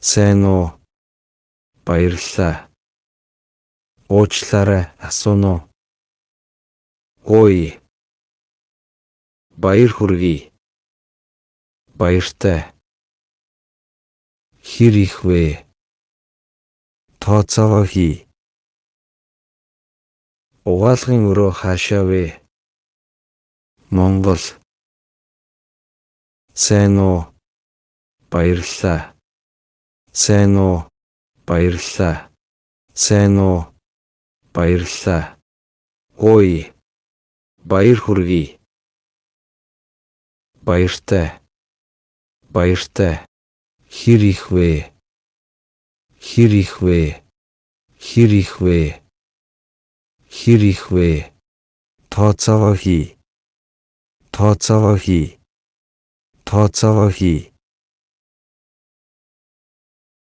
Сайн уу? Баярлалаа. Уучлаарай, асууна уу? Гоё. Баяр хүргэе. Баяртай. Хэр их вэ? Тооцоогоо хий. Угаалгын өрөө хаашаа вэ? Монгол. Сайн уу? Баярлалаа. Сайн уу? Баярлалаа. Сайн уу? Баярлалаа. Гоё. Баяр хүргэе. Баяртай. Баяртай. Хэр их вэ? Хэр их вэ? Хэр их вэ? Хэр их вэ? Тооцоогоо хий. Тооцоогоо хий. Тооцоогоо хий.